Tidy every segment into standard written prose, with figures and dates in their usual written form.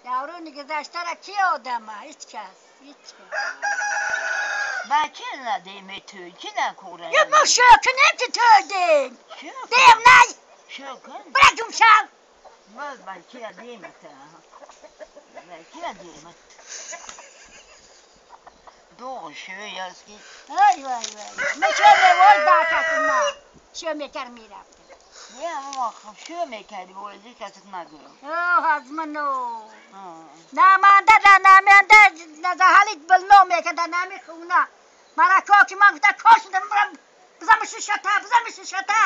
Даврони гузаштара ки одама? Ҳеҷ кас, ҳеҷ кас. Бача надеме ту, чи накора? Я мо шӯкунем ки тӯдем. Дем най. Шӯкун? Бира гумшав. Боз бача демата. Бача демат. Доо шӯяски. Ай вай вай. Ме шӯ мевоз бакатума. Шӯ мекар мерафтам. Не, ама шӯ мекарди, бози касат нагӯ. О, аз ману. Наманда да наманда назаҳали билно мекарда нами хуна. Марако ки ман гуфта кошидам бирам бизам шишата, бизам шишата.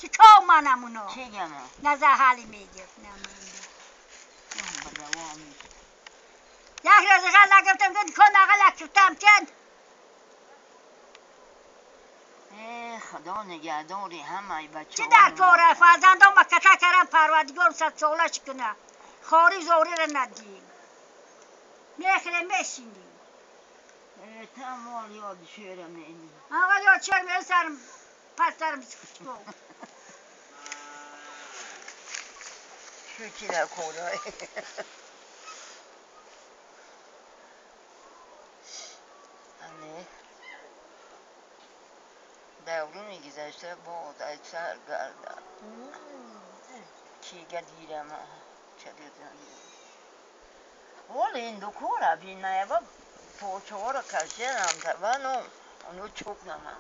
Чи ко манамуно? Чи гама? Назаҳали мегирфт наманда. Як рӯз ғал нагирифтам, гуфт кон ағал акифтам кен. Худо нигаҳдори ҳамаи бачаҳо. Чӣ дар кора фарзандон ба ката карам парвардигор садсолаш куна. Хори зорира надиҳем. Мехӯрем, мешинем. Тамол ёд шӯра мени. Аввал ёд шӯра мени сарм пас сарм сухчко. Шу чи дар кора? Ане. Давруни гузашта боз аз сар гардад. Чига дирама чагазани. Оли ин дукора бинаева почора кашенам тавану ону чукнама.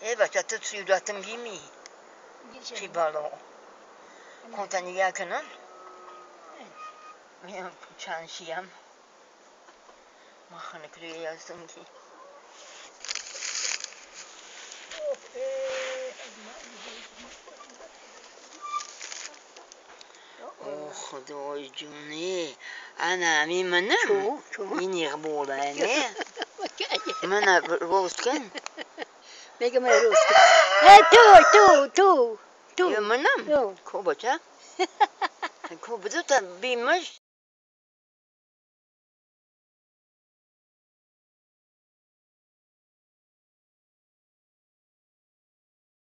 Э бача ту суратам гими. Чи бало? Конта нигоҳ кунам. Чанд шиям. Ман хонакрӯя ҳастам ки. О худои ҷоне, ана ами манам. Ин иқбола не? Мана рост кун. Мегам рост кун. Э ту ту ту ту. Манам? Ко бача? Ко бизута бимаш.